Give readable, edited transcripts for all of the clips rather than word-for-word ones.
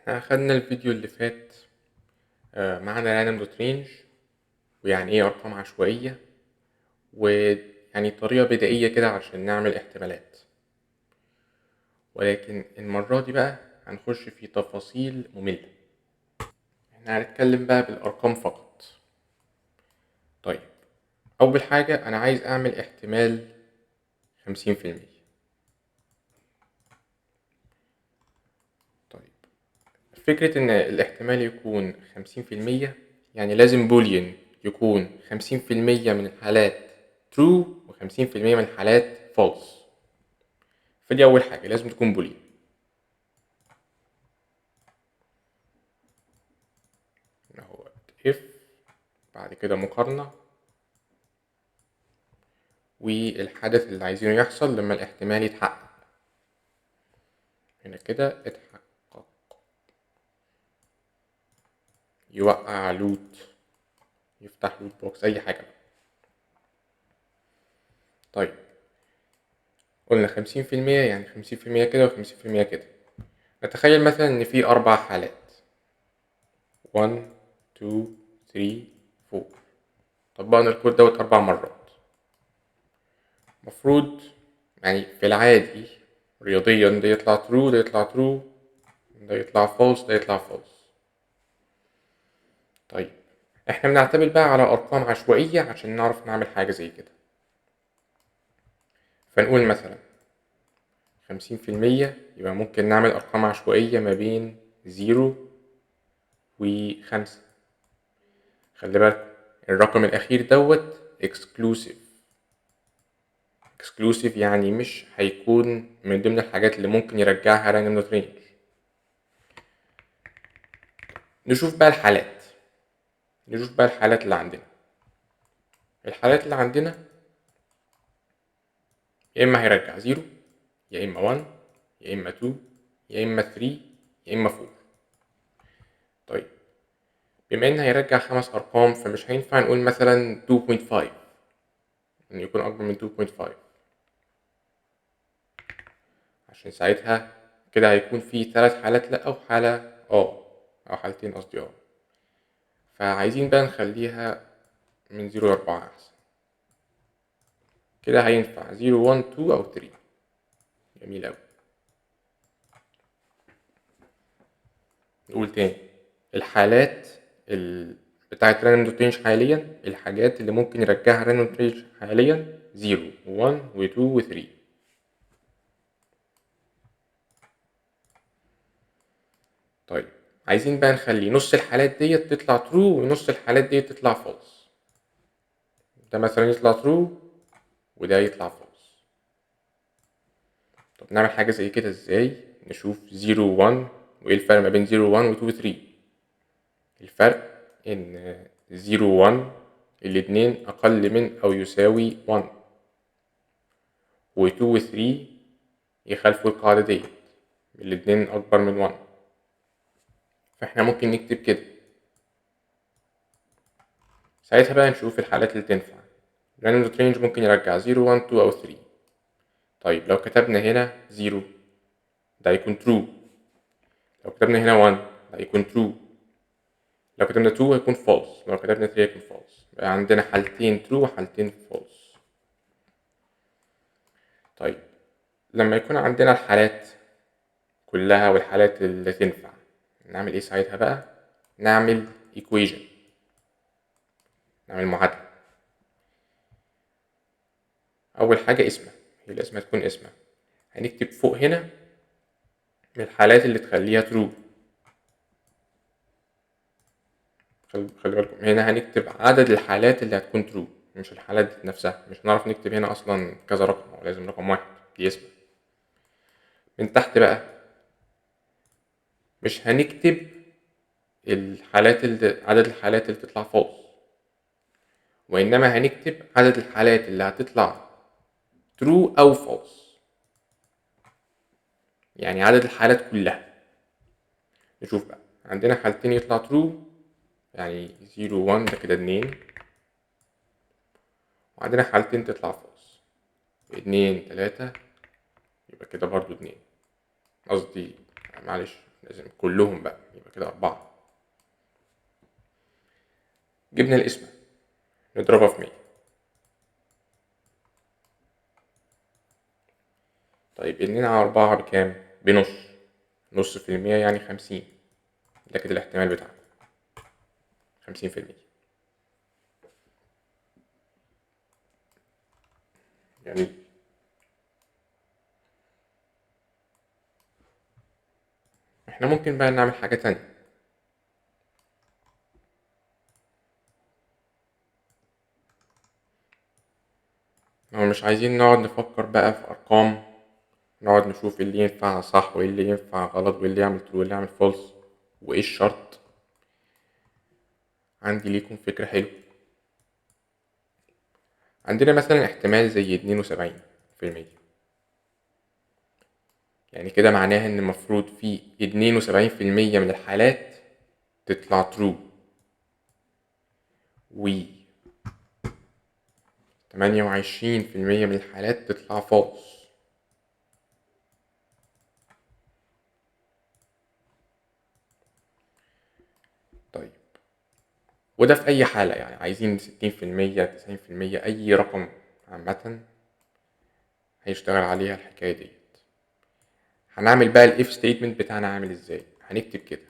احنا أخدنا الفيديو اللي فات معنى random dot range ويعني ايه أرقام عشوائية، ويعني طريقة بدائية كده عشان نعمل احتمالات. ولكن المرة دي بقى هنخش في تفاصيل مملة، احنا هنتكلم بقى بالأرقام فقط. طيب أول حاجة أنا عايز أعمل احتمال 50%. طيب فكرة إن الاحتمال يكون 50% يعني لازم boolean يكون 50% من الحالات true و50% من الحالات false. فدي أول حاجة، لازم تكون boolean. أهو if بعد كده مقارنة والحدث اللي عايزينه يحصل لما الاحتمال يتحقق. هنا كده اتحقق، يوقع loot، يفتح loot box، أي حاجة بقى. طيب قلنا 50% يعني 50% كده و50% كده. نتخيل مثلا إن في 4 حالات، 1 2 3 4، طبقنا الكود دوت 4 مرات. مفروض يعني في العادي رياضيا ده يطلع true، ده يطلع true، ده يطلع false، ده يطلع false. طيب احنا بنعتمد بقى على أرقام عشوائية عشان نعرف نعمل حاجة زي كده. فنقول مثلا 50% يبقى ممكن نعمل أرقام عشوائية ما بين 0 و5. خلي بالكم الرقم الأخير دوت exclusive. exclusive يعني مش هيكون من ضمن الحاجات اللي ممكن يرجعها random dot range. نشوف بقى الحالات، نشوف بقى الحالات اللي عندنا. الحالات اللي عندنا يا إما هيرجع 0، يا إما 1، يا إما 2، يا إما 3، يا إما 4. طيب بما إن هيرجع 5 أرقام فمش هينفع نقول مثلا 2.5، إن يكون أكبر من 2.5، عشان ساعتها كده هيكون في 3 حالات لأ وحالة أو حالتين قصدي فعايزين بقى نخليها من 0 ل 4 أحسن. كده هينفع 0 1 2 أو 3. جميل أوي. نقول تاني الحالات بتاعت random dot range حاليا، الحاجات اللي ممكن يرجعها random dot range حاليا 0 1 و 2 و 3. طيب عايزين بقى نخلي نص الحالات ديت تطلع true ونص الحالات ديت تطلع false. ده مثلا يطلع true وده يطلع false. طب نعمل حاجة زي كده ازاي؟ نشوف 0 1 وايه الفرق ما بين 0 1 و 2 و 3. الفرق ان 0 1 الاتنين اقل من او يساوي 1، و 2 و 3 يخالفوا القاعدة ديت، الاتنين اكبر من 1. فاحنا ممكن نكتب كده. ساعتها بقى نشوف الحالات اللي تنفع. random dot range ممكن يرجع 0 1 2 أو 3. طيب لو كتبنا هنا 0 ده هيكون true، لو كتبنا هنا 1 ده هيكون true، لو كتبنا 2 هيكون false، لو كتبنا 3 هيكون false. بقى عندنا حالتين true وحالتين false. طيب لما يكون عندنا الحالات كلها والحالات اللي تنفع نعمل ايه ساعتها بقى؟ نعمل equation، نعمل معادلة. أول حاجة اسمها، هي الاسم هتكون اسمها. هنكتب فوق هنا الحالات اللي تخليها true. خلي بالكم هنا هنكتب عدد الحالات اللي هتكون true، مش الحالات نفسها. مش هنعرف نكتب هنا أصلا كذا رقم، هو لازم رقم واحد، دي اسمها. من تحت بقى مش هنكتب الحالات اللي عدد الحالات اللي تطلع false، وإنما هنكتب عدد الحالات اللي هتطلع true أو false، يعني عدد الحالات كلها. نشوف بقى عندنا حالتين يطلع true، يعني 0 1 ده كده 2، وعندنا حالتين تطلع false، 2 3 يبقى كده برضو 2، قصدي معلش لازم كلهم بقى، يبقى كده 4. جبنا القسمة نضربها في 100. طيب 2 على 4 بكام؟ بنص، نص في المية يعني 50. ده كده الاحتمال بتاعنا 50%. يعني احنا ممكن بقى نعمل حاجة تانية. لو مش عايزين نقعد نفكر بقى في أرقام، نقعد نشوف ايه اللي ينفع صح وايه اللي ينفع غلط وايه اللي يعمل true وايه اللي يعمل false وايه الشرط. عندي ليكم فكرة حلوة. عندنا مثلا احتمال زي 72%، يعني كده معناها ان المفروض في 72% من الحالات تطلع true، و 28% من الحالات تطلع false. طيب وده في أي حالة، يعني عايزين 60%، 90%، أي رقم عامة هيشتغل عليها الحكاية ديت. هنعمل بقى ال if statement بتاعنا عامل ازاي؟ هنكتب كده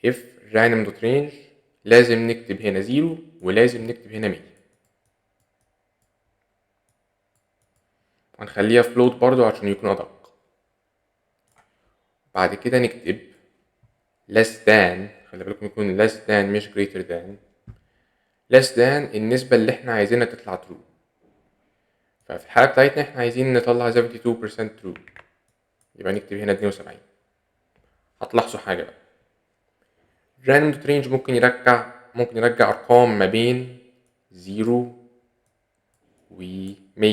if random dot range، لازم نكتب هنا 0 ولازم نكتب هنا 100، هنخليها float برضو عشان يكون أدق. بعد كده نكتب less than، خلي بالكم يكون less than مش greater than، less than النسبة اللي احنا عايزينها تطلع true. ففي الحالة بتاعتنا احنا عايزين نطلع 72% true، يبقى نكتب هنا 72. هتلاحظوا حاجة بقى، random dot range ممكن يرجع أرقام ما بين 0 و 100،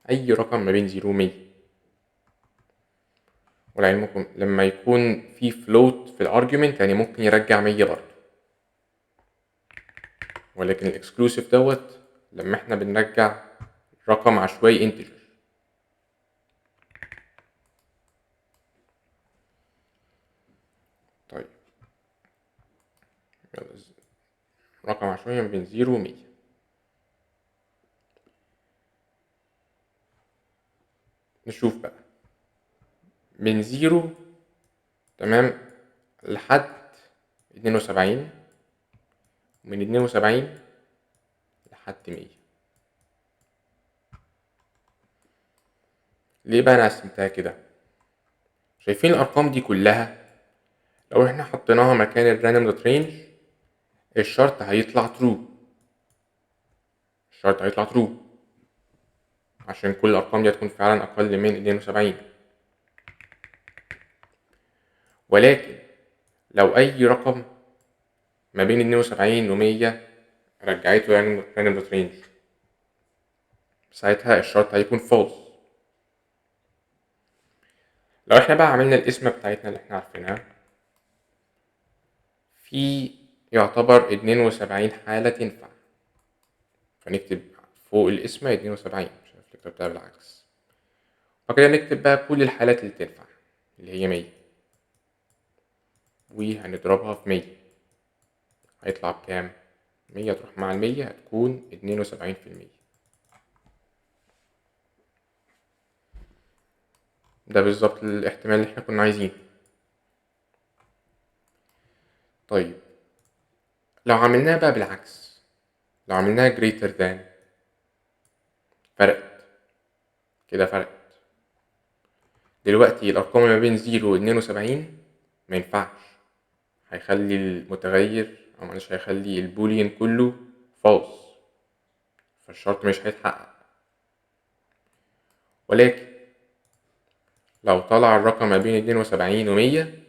أي رقم ما بين 0 و 100. ولعلمكم لما يكون في float في ال argument يعني ممكن يرجع 100 برضه، ولكن ال exclusive دوت لما احنا بنرجع رقم عشوائي integer. طيب يلا رقم عشوائي ما بين 0 و 100. نشوف بقى من 0 تمام لحد 72، ومن 72 لحد 100. ليه بقى أنا قسمتها كده؟ شايفين الأرقام دي كلها لو احنا حطيناها مكان ال random dot range الشرط هيطلع true، الشرط هيطلع true عشان كل الأرقام دي هتكون فعلا أقل من 72. ولكن لو أي رقم ما بين 72 و 100 رجعته random dot range ساعتها الشرط هيكون false. لو احنا بقى عملنا القسمة بتاعتنا اللي احنا عارفينها في يعتبر 72 حالة تنفع، فنكتب فوق القسمة 72، مش عارف كتبتها بالعكس. وكده نكتب بقى كل الحالات اللي تنفع اللي هي 100، وهنضربها في 100 هيطلع بكام؟ 100 تروح مع المية هتكون 72%. ده بالظبط الاحتمال اللي احنا كنا عايزينه. طيب لو عملناها بقى بالعكس، لو عملناها greater than فرقت كده، فرقت دلوقتي الأرقام ما بين 0 و 72 ما ينفعش، هيخلي المتغير أو معلش هيخلي البوليان كله false، فالشرط مش هيتحقق. ولكن لو طلع الرقم ما بين 72 و 100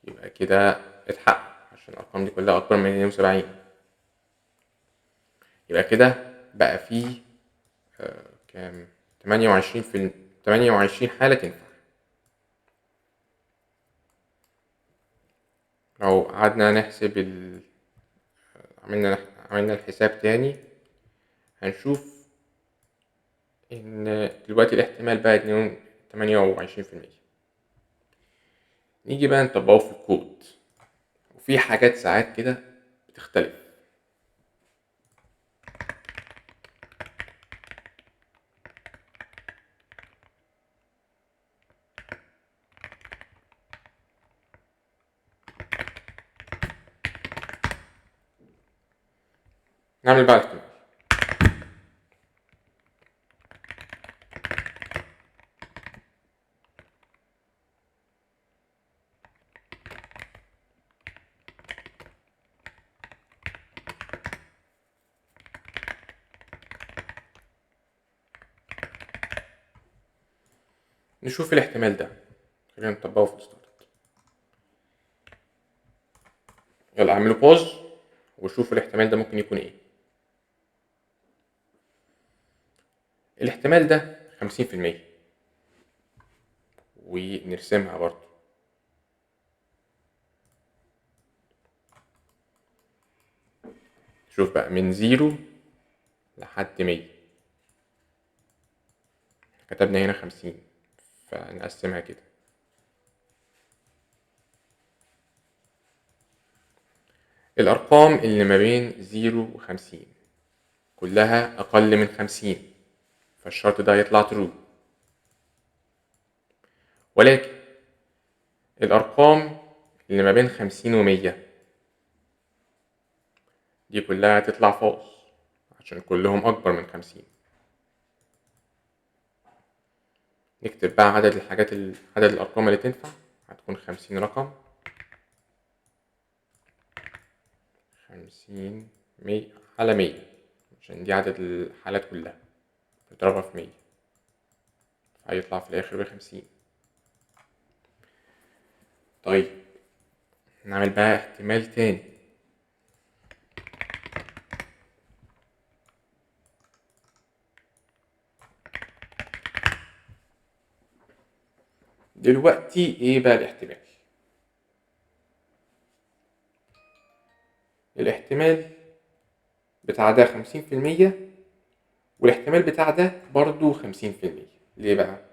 يبقى كده اتحقق عشان الأرقام دي كلها أكبر من 72، يبقى كده بقى فيه كام؟ 28 حالة تنفع. لو قعدنا نحسب عملنا الحساب تاني هنشوف إن دلوقتي الاحتمال بقى 28%. نيجي بقى نطبقه في الكود، وفي حاجات ساعات كده بتختلف. نعمل بقى الاحتمال. نشوف الاحتمال ده، خلينا نطبقه في ال start. يلا اعملوا pause وشوفوا الاحتمال ده ممكن يكون ايه. الاحتمال ده 50%، ونرسمها برضو. شوف بقى من 0 لحد 100، كتبنا هنا 50 فنقسمها كده. الأرقام اللي ما بين 0 و50 كلها أقل من 50، فالشرط ده هيطلع true. ولكن الأرقام اللي ما بين 50 و100 دي كلها هتطلع false عشان كلهم أكبر من 50. نكتب بقى عدد الحاجات عدد الأرقام اللي تنفع، هتكون 50 رقم، 50 100 على 100 عشان دي عدد الحالات كلها، نضربها في 100 هيطلع في الآخر ب50. طيب نعمل بقى احتمال تاني. دلوقتي ايه بقى الاحتمال؟ الاحتمال بتاع ده 50%، والاحتمال بتاع ده برضو 50%. ليه بقى؟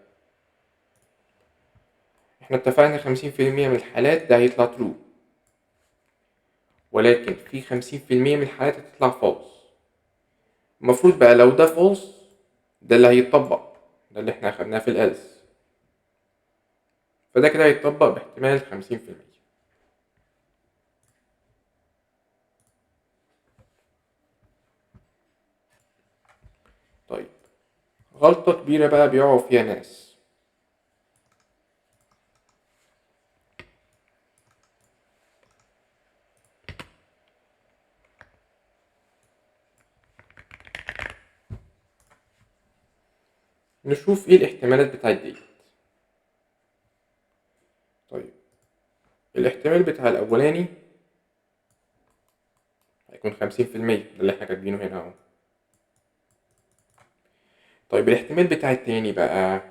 احنا اتفقنا 50% من الحالات ده هيطلع true، ولكن في 50% من الحالات هتطلع false. المفروض بقى لو ده false ده اللي هيتطبق، ده اللي احنا اخدناه في ال else، فده كده هيتطبق باحتمال 50%. طيب غلطة كبيرة بقى بيقعوا فيها ناس، نشوف ايه الاحتمالات بتاعت دي. طيب الاحتمال بتاع الاولاني هيكون 50%، ده اللي احنا كاتبينه هنا اهو. طيب الاحتمال بتاع التاني بقى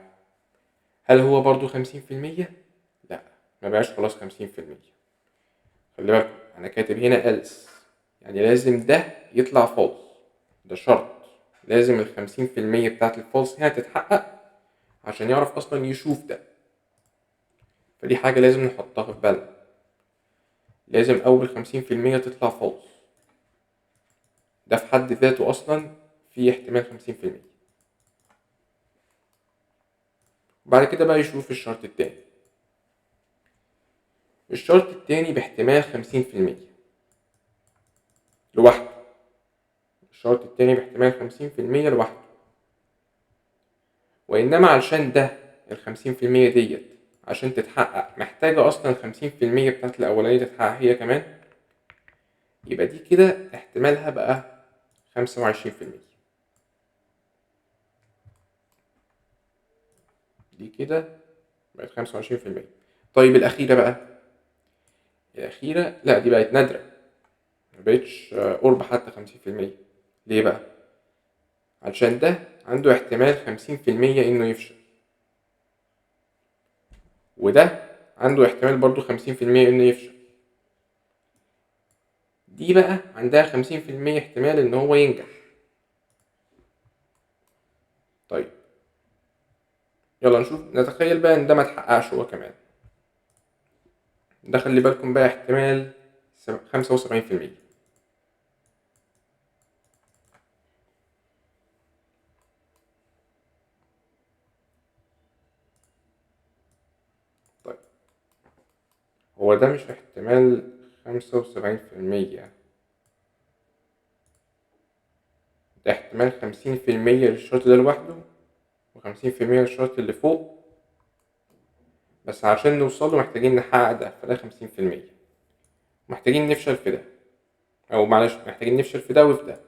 هل هو برضو 50%؟ لا، ما بقاش خلاص 50%. خلي بالكم انا كاتب هنا else، يعني لازم ده يطلع false، ده شرط، لازم 50% بتاعت الفولس هنا تتحقق عشان يعرف اصلا يشوف ده. فدي حاجة لازم نحطها في بالنا، لازم أول 50% تطلع false، ده في حد ذاته أصلا في احتمال 50%. بعد كده بقى يشوف الشرط التاني. الشرط التاني باحتمال 50% لوحده، الشرط التاني باحتمال 50% لوحده، وإنما علشان ده 50% ديت عشان تتحقق محتاجة أصلا 50% بتاعت الأولانية تتحقق هي كمان، يبقى دي كده احتمالها بقى 25%، دي كده بقت 25%. طيب الأخيرة بقى، الأخيرة لا دي بقت نادرة، مبقتش قرب حتى 50%. ليه بقى؟ علشان ده عنده احتمال 50% إنه يفشل، وده عنده احتمال برضو 50% إنه يفشل، دي بقى عندها 50% احتمال إن هو ينجح. طيب يلا نشوف، نتخيل بقى ان ده ما اتحققش هو كمان. ده خلي بالكم بقى احتمال 75%. طيب هو ده مش احتمال 75%، ده احتمال 50% للشرط ده لوحده و50% للشرط اللي فوق، بس عشان نوصله محتاجين نحقق ده، فده 50%. محتاجين نفشل في ده، أو معلش محتاجين نفشل في ده وفي ده،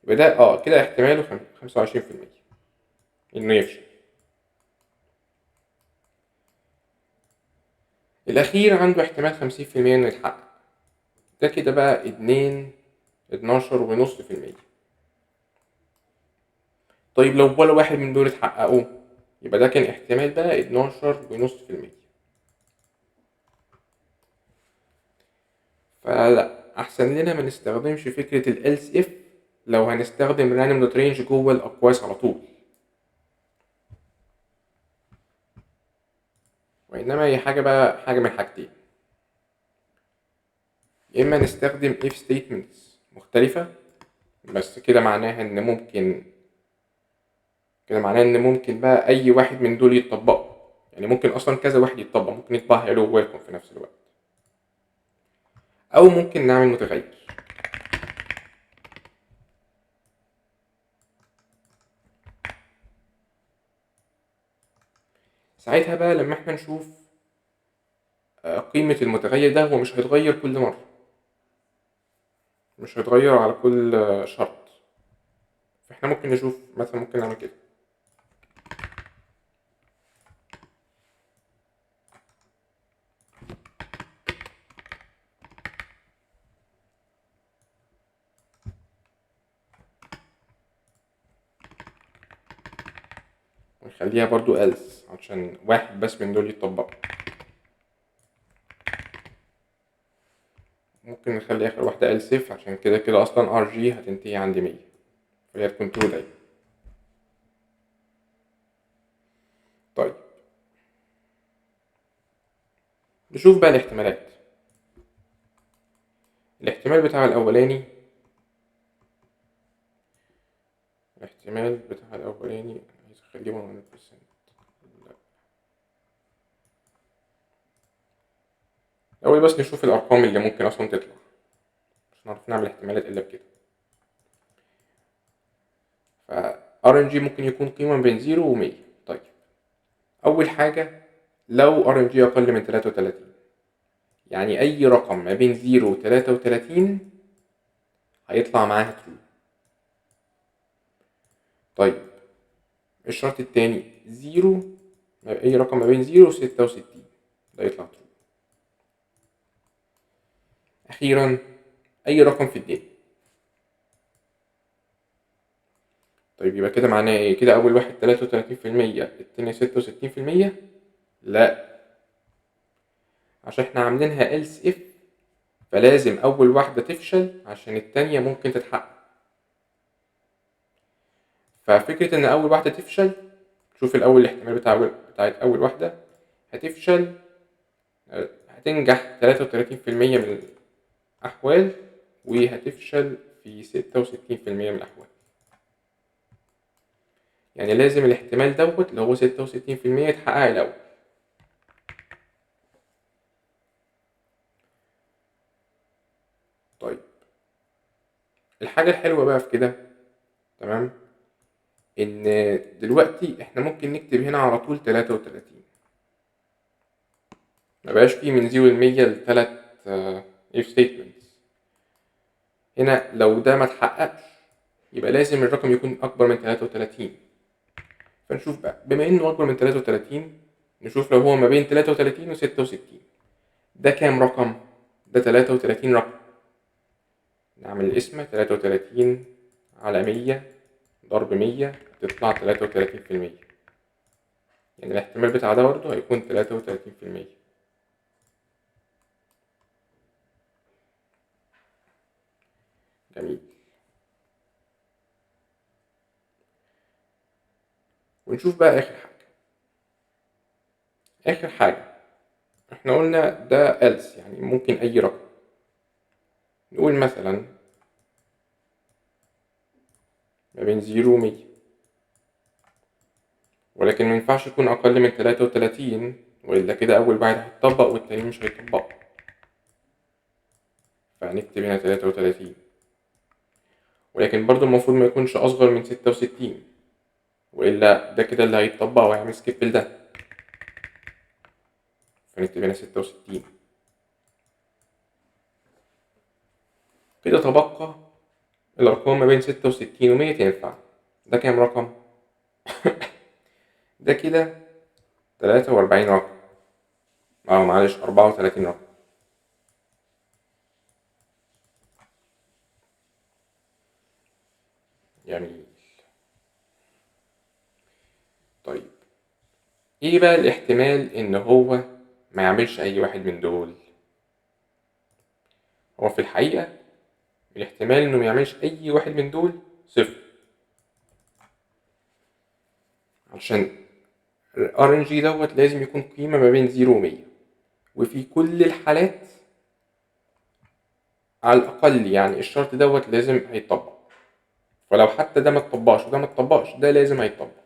يبقى ده كده احتماله 25% إنه يفشل. الأخير عنده احتمال 50% إنه يتحقق، ده كده بقى 12.5%. طيب لو ولا واحد من دول اتحققوا يبقى ده كان احتمال بقى 12.5%. فلا أحسن لنا ما نستخدمش فكرة ال else if لو هنستخدم random dot range جوه الأقواس على طول، وإنما هي حاجة بقى، حاجة من حاجتين، يا إما نستخدم if statements مختلفة، بس كده معناها إن ممكن، كده معناها إن ممكن بقى أي واحد من دول يتطبقوا، يعني ممكن أصلا كذا واحد يتطبق، ممكن يطبع hello welcome في نفس الوقت، أو ممكن نعمل متغير. ساعتها بقى لما احنا نشوف قيمة المتغير ده، هو مش هيتغير كل مرة، مش هيتغير على كل شرط، فاحنا ممكن نشوف مثلا، ممكن نعمل كده، ونخليها برضو else عشان واحد بس من دول يتطبق. ممكن نخلي آخر واحدة else if عشان كده كده أصلا rg هتنتهي عند 100، فهي تكون true دايما. طيب نشوف بقى الاحتمالات. الاحتمال بتاع الأولاني، الاحتمال بتاع الأولاني عايز أخليه 100%. لا. الأول بس نشوف الأرقام اللي ممكن أصلا تطلع عشان نعرف نعمل احتمالات إلا بكده. ف RNG ممكن يكون قيمة بين 0 و 100. طيب أول حاجة لو RNG أقل من 33، يعني أي رقم ما بين 0 و 33 هيطلع معاها true. طيب الشرط التاني 0، أي رقم ما بين 0 و 66 ده يطلع true. أخيرا أي رقم في الدنيا. طيب يبقى كده معناه إيه؟ كده أول واحد 33%، التاني 66%؟ لا، عشان إحنا عاملينها else if، فلازم أول واحدة تفشل عشان التانية ممكن تتحقق. ففكرة إن أول واحدة تفشل، شوف الأول الاحتمال بتاعت أول واحدة هتفشل، هتنجح 33% من الأحوال وهتفشل في 66% من الأحوال. يعني لازم الاحتمال دوت اللي هو 66% يتحقق الأول. طيب الحاجة الحلوة بقى في كده، تمام، إن دلوقتي إحنا ممكن نكتب هنا على طول 33، مبقاش فيه من 0 ل100 لتلات if statements. هنا لو ده ما اتحققش يبقى لازم الرقم يكون أكبر من 33. فنشوف بقى بما إنه أكبر من 33، نشوف لو هو ما بين 33 و 66 ده كام رقم؟ ده 33 رقم. نعمل القسمة 33 على 100 ضرب 100 تطلع 33%، يعني الاحتمال بتاع ده برضه هيكون 33%. جميل. ونشوف بقى آخر حاجة. آخر حاجة احنا قلنا ده else، يعني ممكن أي رقم. نقول مثلا ما بين 0 و100، ولكن ما ينفعش يكون أقل من 33، وإلا كده أول واحد هيتطبق والتاني مش هيطبق، فهنكتب هنا 33. ولكن برضو المفروض ما يكونش أصغر من 66، وإلا ده كده اللي هيتطبق وهيعمل skip لده، فنكتب هنا 66. كده تبقى الأرقام ما بين 66 و100 تنفع. ده كام رقم؟ ده كده 43 رقم، أو معلش 34 رقم. جميل. طيب ايه بقى الاحتمال ان هو ما يعملش اي واحد من دول؟ هو في الحقيقة الاحتمال انه ما يعملش اي واحد من دول صفر، عشان ال RNG دوت لازم يكون قيمة ما بين 0 و100، وفي كل الحالات على الأقل يعني الشرط دوت لازم هيتطبق. فلو حتى ده ما اتطبقش وده ما اتطبقش، ده لازم هيتطبق.